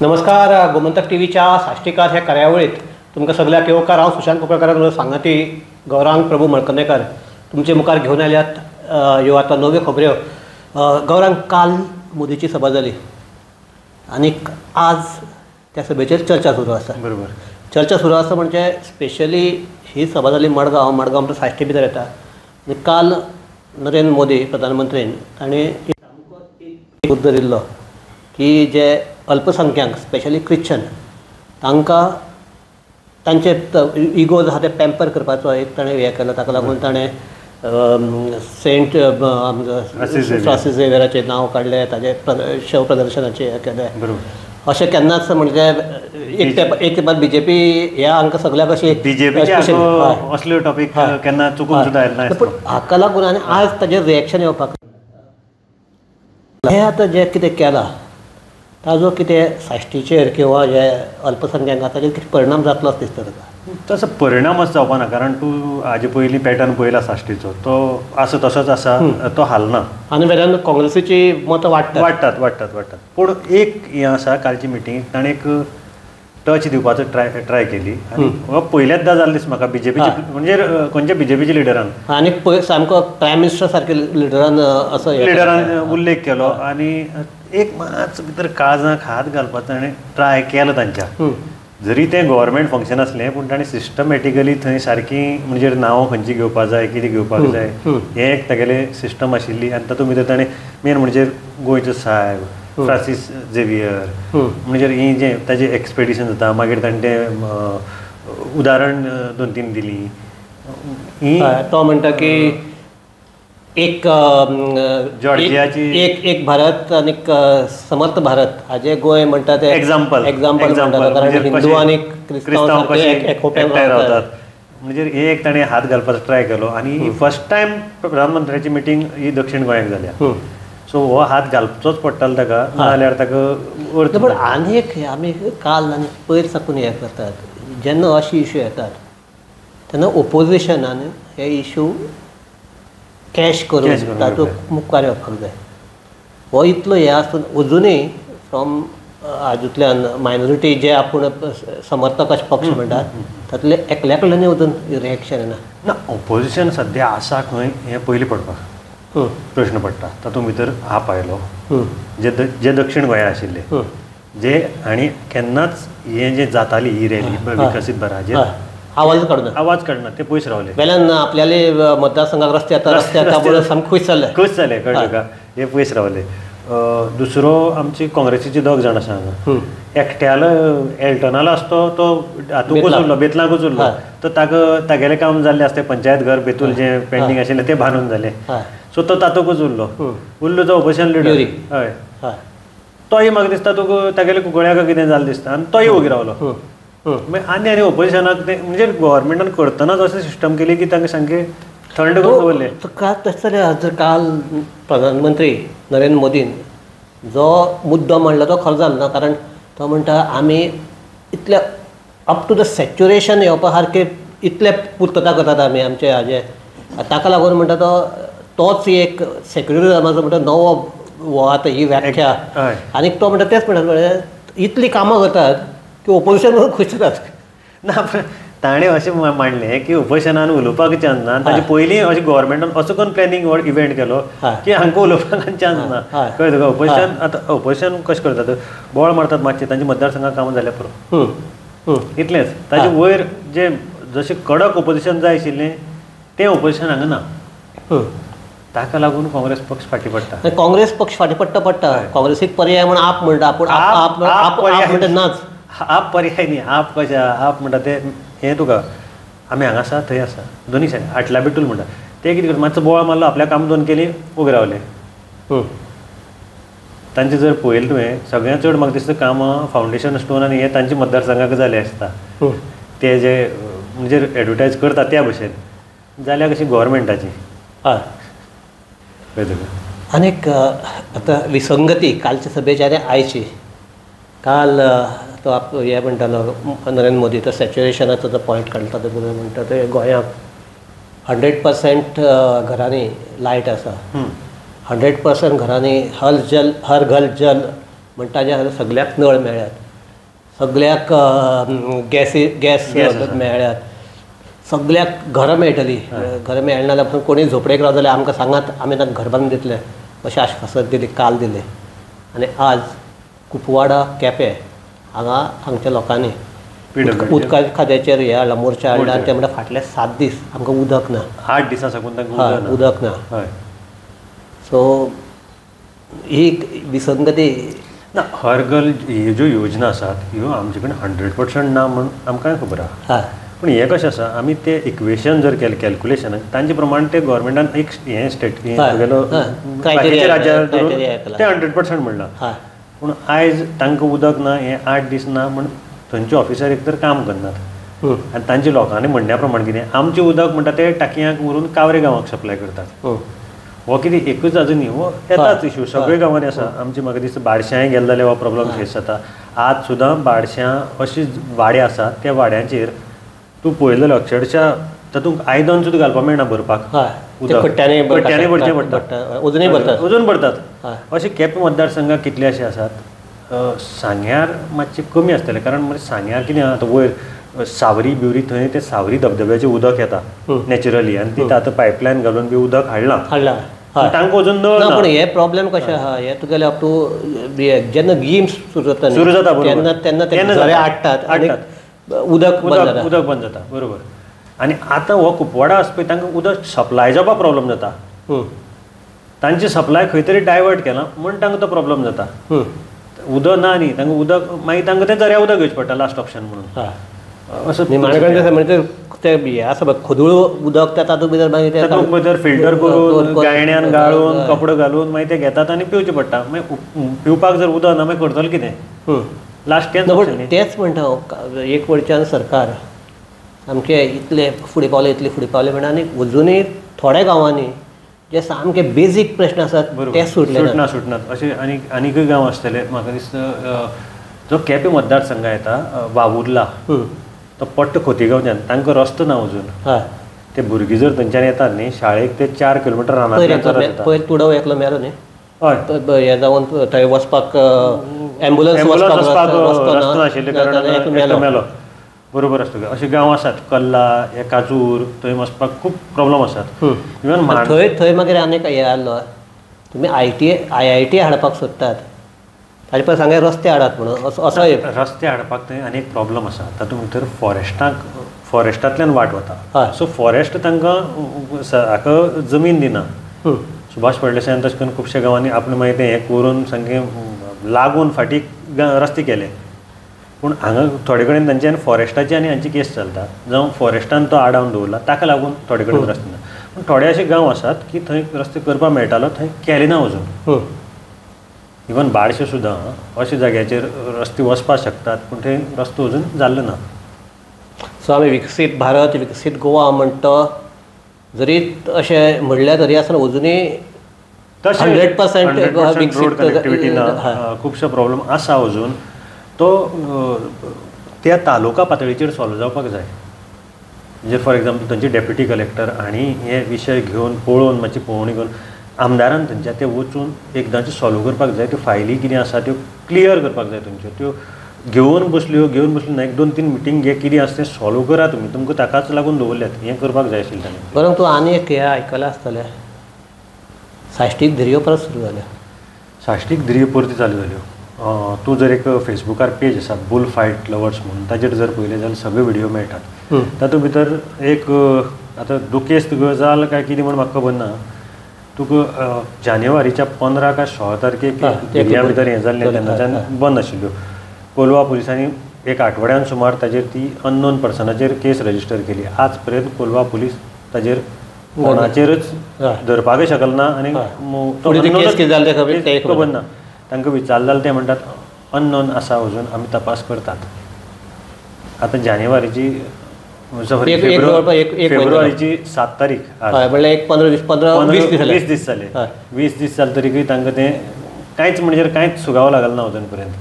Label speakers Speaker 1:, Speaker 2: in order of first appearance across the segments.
Speaker 1: नमस्कार, गोमंतक टीव्हीच्या साश्टीकार ह्या कार्यावळीत तुमकां सगळ्याक येवकार. हांव सुशांत कुंकळकर सांगाती गौरांग प्रभू मळकर्णेकर तुमचे मुखार घेवन आयल्यात ह्यो आतां नव्यो खबऱ्यो. गौरांग, काल मोदीची सभा जाली आनी आज त्या सभेचेर चर्चा सुरू आसा.
Speaker 2: बरोबर,
Speaker 1: चर्चा सुरू आसा म्हणजे स्पेशली ही सभा जाली मडगांव, मडगांव म्हणटा साश्टी भितर येता आनी काल नरेंद्र मोदी प्रधानमंत्रीन ताणें एक मुद्दो दिल्लो की जे अल्पसंख्याक स्पेशली क्रिश्चन तांकां तांचे इगो आसा ते पॅम्पर करपाचो एक ताणें हें केलो. ताका लागून ताणें सेंट फ्रांसीस झेवियराचें नांव काडलें, ताजें शव प्रदर्शनाचें हें केलें. अशें केन्नाच म्हणजे एक तेंपार बीजेपी ह्या हांकां सगळ्याक अशें
Speaker 2: बीजेपीचे असले टॉपीक केन्ना चुकून सुद्दां आयले ना.
Speaker 1: पूण हाका लागून आनी आज ताजेर रिएक्शन येवपाक हें आतां जें कितें केलां ताजो कितें साश्टीचेर किंवा जे अल्पसंख्याक ताजेर कितें परिणाम जातलो असो दिसता तुका?
Speaker 2: तसो परिणामच जावपा ना, कारण तूं हाजे पयलीं पॅटर्न पळयला साश्टीचो, तो आसा तसोच आसा, तो हालना
Speaker 1: आनी वेल्यान काँग्रेसीची मतां वाडटात
Speaker 2: वाडटात वाडटात वाडटात. पूण एक हें आसा, कालची मिटींग ताणें एक टच दिवपाचो ट्राय केली आनी हो पयल्याचदा जालें दिसता म्हाका बीजेपीचे, म्हणजे खंयच्या बीजेपीच्या लिडरान
Speaker 1: आनी सामको प्रायम मिनिस्टर सारके लिडरान असो
Speaker 2: लिडरान उल्लेख केलो आनी एक मातसो भितर काळजाक हात घालपाचो ताणें ट्राय केलो तांच्या. जरी तें गव्हर्मेंट फंक्शन आसलें पूण ताणें सिस्टमॅटिकली थंय सारकी म्हणजे नांवां खंयची घेवपाक जाय, कितें घेवपाक जाय, हें एक तागेलें सिस्टम आशिल्ली. आनी तातूंत भितर ताणें मेन म्हणजे गोंयचो सायब फ्रांसीस झेवियर म्हणजे ही जें ताजें एक्सपेडिशन जाता, मागीर ताणें तें उदाहरण दोन तीन दिली.
Speaker 1: तो म्हणटा की एक
Speaker 2: जॉर्जियाची
Speaker 1: एक भारत आनी समर्थ भारत हाजे गोंय म्हणटा ते
Speaker 2: एग्जाम्पल
Speaker 1: एग्जाम्पल म्हणटा, कारण हिंदू आनी क्रिस्तांव
Speaker 2: एकठांय रावतात. म्हणजे हे एक ताणें हात घालपाचो ट्राय केलो आनी फर्स्ट टायम प्रधानमंत्र्याची मिटींग ही दक्षिण गोंयाक जाल्या. सो हो हात घालचोच पडटालो ताका, नाजाल्यार ताका अर्थ.
Speaker 1: पूण आनी एक आमी काल आनी पयर साकून हें करतात, जेन्ना अशे इशू येतात तेन्ना ओपोजिशनान हे इशू कॅश करून तातूंत मुखार येवपाक जाय. हो इतलो हें आसून अजुनूय फ्रॉम हातूंतल्यान मायनॉरिटी जे आपूण समर्थक अशे पक्ष म्हणटात तातूंतले एकल्या कडल्यानूय अजून रिएक्शन येना.
Speaker 2: ना, ओपोजिशन सद्या आसा खंय हें पयलीं पडपाक प्रश्न पडटा. तातूंत भितर आप आयलो, जे दक्षिण गोंया आशिल्ले जे आनी केन्नाच हें जें जाताली ही रॅली विकसीत भारताचेर
Speaker 1: आवाज काडना,
Speaker 2: आवाज काडना, ते पयस रावले.
Speaker 1: वेल्यान आपल्याले मतदारसंघाक रस्ते येता रस्ते येता म्हणून सामकें खूश जाले,
Speaker 2: खूश जाले, कळ्ळें तुका, हे पयस रावले. दुसरो आमची काँग्रेसीची दोग जाण आसा हांगा, एकट्यालो एल्टनालो आसतो तो हातूंकच उरलो, बेतलाकूच उरलो, तो ताका तागेलें काम जाल्लें आसता पंचायत घर बेतूल जें पेंडींग आशिल्लें तें बांदून जालें, सो तो तातूंकच उरलो उरलो तो ओपोजिशन लिडर. हय, तोय म्हाका दिसता तुका तागेले कुंकळ्याक कितें जालें दिसता आनी तोय वोगी रावलो. मागीर आनी आनी ओपोजिशनाक तें म्हणजे गव्हर्मेंटान करतनाच अशें सिस्टम केली की तांकां सामकें थंड करून दवरलें.
Speaker 1: तशें जाल्यार जर काल प्रधानमंत्री नरेंद्र मोदीन जो मुद्दो म्हणलो तो खरो जालो ना, कारण तो म्हणटा आमी इतले अप टू the saturation येवपा सारकें इतले पुर्तता करतात आमी आमचे हाजे, ताका लागून म्हणटा तो तोच एक सेक्युलरिजमाचो म्हणटा नवो हो आतां ही व्याख्या. आनी तो म्हणटा तेच म्हणटा म्हणजे इतलीं कामां करतात की ओपोजिशन म्हणून खूश जातात.
Speaker 2: ना, ताणें अशें मांडलें की ओपोजिशनान उलोवपाक चान्स ना. ताजे पयलीं अशें गव्हर्मेंटान असो करून प्लॅनिंग हो इव्हेंट केलो की हांकां उलोवपाक चान्स ना. कळ्ळें तुका? ओपोजिशन आतां ओपोजिशन कशें करतात, बोळ मारतात मातशें, तांचे मतदारसंघाक कामां जाल्यार पुरो, इतलेंच. ताजे वयर जे जशें कडक ओपोजिशन जाय आशिल्लें तें ओपोजिशन हांगा ना. ताका लागून काँग्रेस पक्ष फाटीं पडटा.
Speaker 1: काँग्रेस पक्ष फाटीं पडटा पडटा, काँग्रेसीक पर्याय म्हण आप म्हणटा, पूण आप म्हणटा नाच,
Speaker 2: आप पर्याय न्ही. आप कशें आप म्हणटा ते हें तुका आमी हांगा आसा थंय आसा दोनी सायड आटला बिटूल म्हणटा ते कितें करता, मातसो बोवाळ मारलो आपल्या काम दोन केली उबे रावले. तांचे जर पळयलें तुवें सगळ्यांत चड म्हाका दिसता कामां फावंडेशन स्टोन आनी हे तांचे मतदारसंघाक जाले आसता, ते जे म्हणजे एडवर्टायज करता त्या भशेन जाल्यार कशी गव्हर्मेंटाची.
Speaker 1: हय, आनीक आतां विसंगती कालच्या सभेची आनी आयची. काल तो आप हें म्हणटालो नरेंद्र मोदी तो सॅच्युरेशनाचो जो पॉयंट काडटा तो म्हणटा ते गोंयांत 100% घरांनी लायट आसा, 100% घरांनी हर जल हर घर जल म्हणटा जे सगळ्याक नळ मेळ्ळ्यात. सगळ्याक गॅस गॅस मेळ्ळ्यात, सगळ्याक घरां मेळटली, घरां मेळना जाल्यार पसून कोणी झोपडेक रावता जाल्यार आमकां सांगात, आमी तांकां घर बांदून दितले अशें आश्वासन दिलें, काल दिलें. आनी आज कुपवाडा केपें हांगा हांगच्या लोकांनी उदका खात्याचेर हे हाडला, मोर्चा हाडला आनी ते म्हणटा फाटले 7 दीस आमकां उदक ना,
Speaker 2: 8 दिसां साकून तांकां
Speaker 1: उदक ना. सो ही विसंगती
Speaker 2: ना. हर गल ह्यो ज्यो योजना आसात ह्यो आमचे कडेन 100% ना म्हूण आमकांय खबर आसा. पूण हें कशें आसा, आमी ते इक्वेशन जर केलें कॅल्कुलेशन तांचे प्रमाण ते गव्हर्मेंटान एक हें स्टेट तुगेलो राज्याक ते 100% म्हणलां. पूण आयज तांकां उदक ना, हें 8 दीस ना म्हूण थंयचे ऑफिसर एक तर काम करनात आनी तांच्या लोकांनी म्हणण्या प्रमाण कितें आमचें उदक म्हणटा ते टाकयांक व्हरून कावरे गांवाक सप्लाय करतात. हो कितें एकूच अजून न्ही, हो येताच इशू सगळे गांवांनी आसा. आमचे म्हाका दिसता बारश्यांय गेले जाल्यार हो प्रॉब्लम फेस जाता. आज सुद्दां बारश्यां अशी वाडे आसात त्या वाड्यांचेर तूं पळयलें जाल्यार अक्षरशा तातूंत आयदन सुद्दां घालपाक मेळना भरपाक, कट्ट्यांनी भरचें पडटा, अजून भरतात. अशे केपें मतदारसंघाक कितले अशे आसात. सांग्यार मातशें कमी आसतलें, कारण सांग्यार कितें आतां वयर सावरी बिवरी थंय ते सावरी धबधब्याचें उदक येता नॅचरली आनी ती आतां पायपलायन घालून बी उदक हाडलां
Speaker 1: हाडलां
Speaker 2: तांकां अजून नळ
Speaker 1: ना. पूण हे प्रॉब्लेम कशें आहा, हे तुगेले अप टू जेन्ना गिम्स सुरू जाता
Speaker 2: सुरू जाता
Speaker 1: तेन्ना तेन्ना ते झरे आडटात आनी उदक
Speaker 2: उदक बंद जाता. बरोबर. आनी आतां हो कुपवाडा आसा पळय तांकां उदक सप्लाय जावपाक प्रॉब्लम जाता. तांची सप्लाय खंय तरी डायवर्ट केला म्हूण तांकां तो प्रॉब्लम जाता. उदक ना न्ही तांकां उदक, मागीर तांकां तें झऱ्या उदक घेवचें पडटा लास्ट ऑप्शन म्हणून. असो
Speaker 1: निमाणे म्हणजे ते हें आसा पळय खोदूळ उदक त्या तातूंत भितर मागीर
Speaker 2: तातूंत भितर फिल्टर करून गायण्यान गाळून कपडो घालून मागीर ते घेतात आनी पिवचें पडटा. मागीर पिवपाक जर उदक ना मागीर करतलो कितें लास्ट तेंच.
Speaker 1: तेंच म्हणटा हांव, एक वटच्यान सरकार सामकें इतले फुडें पावले इतले फुडें पावले म्हणटा आनी अजुनूय थोड्या गांवांनी जे सामके बेजीक प्रश्न आसात ते सुटले
Speaker 2: ना, सुटनात. अशे आनी आनीकय गांव आसतले. म्हाका दिसता जो केपें मतदारसंघा येता वावुरला तो पट्ट खोतीगांवच्यान तांकां रस्तो ना अजून. ते भुरगीं जर थंयच्यान येतात न्ही शाळेक ते 4 किलोमिटर रानांतल्यान चलत येता.
Speaker 1: पयर तुडव एकलो मेलो न्ही,
Speaker 2: हय,
Speaker 1: हें जावन थंय वचपाक एम्बुलन्स
Speaker 2: वचपाक रस्तो नाशिल्ले कारणान मेलो. बरोबर आसता. अशे गांव आसात कल्ला हे काजूर थंय वचपाक खूब प्रॉब्लम आसात. इवन
Speaker 1: थंय थंय मागीर आनीक हें आहलो तुमी I I T हाडपाक सोदतात ताजे परस हांगा रस्ते हाडात म्हणून असो
Speaker 2: रस्ते हाडपाक थंय आनी एक प्रॉब्लम आसा. तातूंत भितर फॉरेस्टाक फॉरेस्टांतल्यान वाट वता. सो फॉरेस्ट तांकां हाका जमीन दिना. सुभाष फळदेसायान तशें करून खुबश्या गांवांनी आपणें मागीर तें हें करून सामकें लागून फाटीं रस्ते केले. पूण हांगा थोडे कडेन तांचे फॉरेस्टाची आनी हांची केस चलता, जावं फॉरेस्टान तो आडावन दवरला ताका लागून थोडे कडेन रस्ते ना. पूण थोडे अशे गांव आसात की थंय रस्ते करपाक मेळटालो थंय केले ना अजून. इवन बारशे सुद्दां अशे जाग्याचेर रस्ते वचपाक शकतात पूण थंय रस्तो अजून जाल्लो ना.
Speaker 1: सो आमी विकसीत भारत विकसीत गोवा म्हणटा जरी अशें म्हणल्यार तरी आसतना अजुनूय 100%
Speaker 2: रोड कनेक्टिविटी ना, खुबशे प्रॉब्लम आसा अजून. तो त्या तालुका पातळीचेर सॉल्व जावपाक जाय. म्हणजे फॉर एग्जाम्पल थंयचे डेप्युटी कलेक्टर आनी हे विशय घेवन पळोवन मातशी पळोवणी करून आमदारान थंयच्या ते वचून एकदांचे सॉल्व करपाक जाय. त्यो फायली कितें आसा त्यो क्लियर करपाक जाय तुमच्यो. त्यो घेवन बसल्यो ना, 1-2-3 मिटींग घे, कितें आसा तें सॉल्व करा तुमी, तुमकां ताकाच लागून दवरल्यात, हें करपाक जाय आशिल्लें ताणें.
Speaker 1: बरें, तूं आनी एक हें आयकलां आसतलें, साश्टीक धिरयो परत सुरू जाल्यो.
Speaker 2: साश्टीक धिरयो परती चालू जाल्यो. तूं जर एक फेसबुकार पेज आसा बुल फायट लवर्स म्हणून ताजेर जर पळयलें जाल्यार सगळे व्हिडियो मेळटात. तातूंत भितर एक आतां दुखेस्त गजाल काय कितें म्हूण म्हाका खबर ना, तुका जानेवारीच्या 15 काय 16 तारखेक धिरयां भितर हें जाल्लें तेन्नाच्यान बंद आशिल्ल्यो. कोलवा पुलिसांनी एक आठवड्यान सुमार ताजेर ती अननोन पर्सनाचेर केस रजिस्टर केली. आज पर्यंत कोलवा पुलीस ताजेर कोणाचेरच धरपाकय शकना आनी खबर ना. तांकां विचारलें जाल्यार ते म्हणटात अननोन आसा अजून, आमी तपास करतात. आतां जानेवारीची फेब्रुवारीची 7 तारीख
Speaker 1: म्हणल्यार एक 15-20
Speaker 2: दीस जाले. 20 दीस जाले तरीकय तांकां तें कांयच म्हणजे कांयच सुगावो लागलो ना अजून पर्यंत.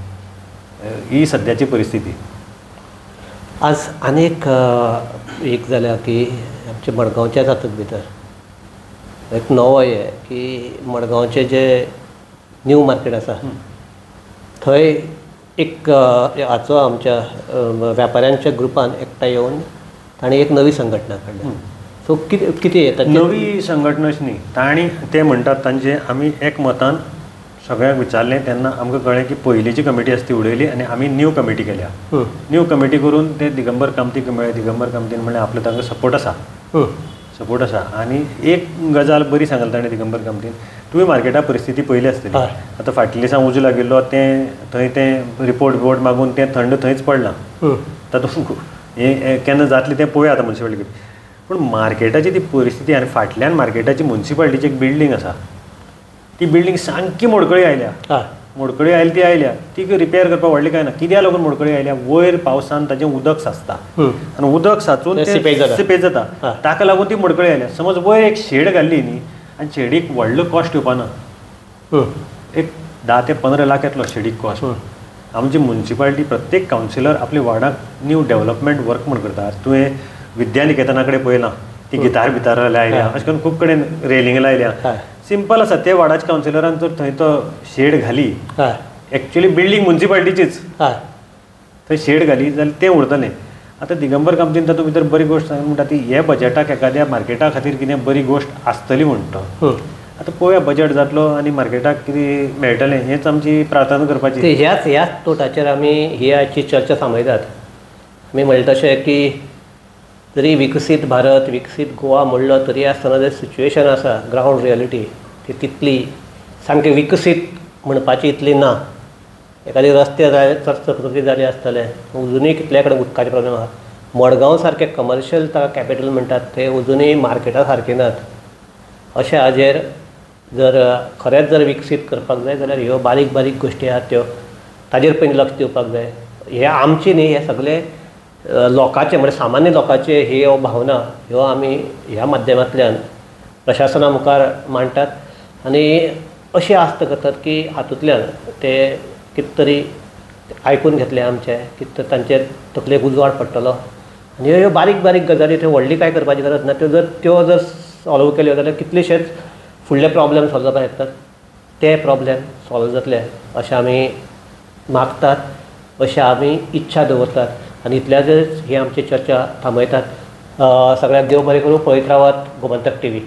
Speaker 2: ही सद्याची परिस्थिती.
Speaker 1: आज आनीक एक जाल्या की आमच्या मडगांवच्या तातूंत भितर एक नवो हें की मडगांवचें जें न्यू मार्केट आसा थंय एक हाचो आमच्या व्यापाऱ्यांच्या ग्रुपान एकठांय येवन ताणें एक नवी संघटना काडल्या. सो कितें कितें
Speaker 2: नवी संघटना अशी न्ही, तांणी ते म्हणटात तांचे आमी एकमतान सगळ्यांक विचारलें तेन्ना आमकां कळ्ळें की पयलींची कमिटी आसा ती उडयली आनी आमी न्यू कमिटी केल्या. न्यू कमिटी करून ते दिगंबर कामतीक मेळ्ळे. दिगंबर कामतीन म्हणलें आपलो तांकां सपोर्ट आसा, सपोर्ट आसा. आनी एक गजाल बरी सांगली ताणें दिगंबर कामतीन, तुवें मार्केटा परिस्थिती पयली आसतली. आतां फाटल्या दिसा उजो लागिल्लो तें थंय तें रिपोर्ट बिपोर्ट मागून तें थंड थंयच पडलां. तातूंत हें केन्ना जातलें तें पळोवया आतां मुन्सिपालिटी. पूण मार्केटाची ती परिस्थिती आनी फाटल्यान मार्केटाची मुन्सिपालिटीची एक बिल्डींग आसा, ती बिल्डींग सामकी मोडकळी आयल्या. मोडकळी आयली ती आयल्या, ती रिपेर करपाक व्हडली कांय ना. कित्याक लागून मोडकळी आयल्या? वयर पावसान ताजें उदक साचता आनी उदक साचून सिपेज जाता, ताका लागून ती मोडकळी आयल्या. समज वयर एक शेड घाल्ली न्ही आनी शेडीक व्हडलो कॉस्ट येवपा ना, एक 10 ते 15 लाख येतलो शेडीक कॉस्ट. आमची मुन्सिपालिटी प्रत्येक कावन्सिलर आपल्या वार्डाक न्यू डेव्हलपमेंट वर्क म्हूण करता. तुवें विद्यानिकेतना कडेन पळयलां, ती गितार बितार लायल्या, अशें करून खूब कडेन रेलिंग लायल्या. सिंपल आसा, ते वार्डाच्या कावन्सिलरान जर थंय तो शेड घाली, एक्चुअली बिल्डींग मुन्सिपालिटीचीच, थंय शेड घाली जाल्यार तें उरतलें. आतां दिगंबर कामतीन तातूंत भितर बरी गोश्ट सांग म्हणटा ती हे बजेटाक एखाद्या मार्केटा खातीर कितें बरी गोश्ट आसतली म्हणटा. आतां पळोवया बजेट जातलो आनी मार्केटाक कितें मेळटलें हेंच आमची प्रार्थना करपाची.
Speaker 1: ते ह्याच ह्याच तोटाचेर आमी ही आजची चर्चा सांबळयतात. आमी म्हणटा तशें की जरी विकसीत भारत विकसीत गोवा म्हणलो तरी आसतना जे सिच्युएशन आसा ग्रावंड रियलिटी ती तितली सामकी विकसीत म्हणपाची इतली ना. एखादी रस्ते जाय चकचकीत जाले आसतले, अजुनूय कितल्या कडेन उदकाचे प्रॉब्लेम आसा. मडगांव सारकें कमर्शियल ताका कॅपिटल म्हणटात ते अजुनूय मार्केटा सारके नात. अशें हाजेर जर खरेंच जर विकसीत करपाक जाय जाल्यार ह्यो बारीक बारीक गोश्टी आहात त्यो ताजेर पयलीं लक्ष दिवपाक जाय. हे आमची न्ही, हे सगळे लोकांचे म्हणजे सामान्य लोकांचे ह्यो भावना ह्यो आमी ह्या माध्यमांतल्यान प्रशासना मुखार मांडटात आनी अशी आस्त करतात की हातूंतल्यान ते कितें तरी आयकून घेतले आमचें, कितें तरी तांचे तकलेक उजवाड पडटलो. आनी ह्यो बारीक बारीक गजाली त्यो व्हडली कांय करपाची गरज ना, त्यो जर सॉल्व केल्यो जाल्यार कितलेशेच फुडले प्रॉब्लेम सॉल्व जावपाक शकतात. ते प्रॉब्लेम सॉल्व जातले अशें आमी मागतात, अशें आमी इच्छा दवरतात आनी इतल्याचेच ही आमची चर्चा थांबयतात. सगळ्यांक देव बरें करूं. पळयत रावात गोमंतक टीव्ही.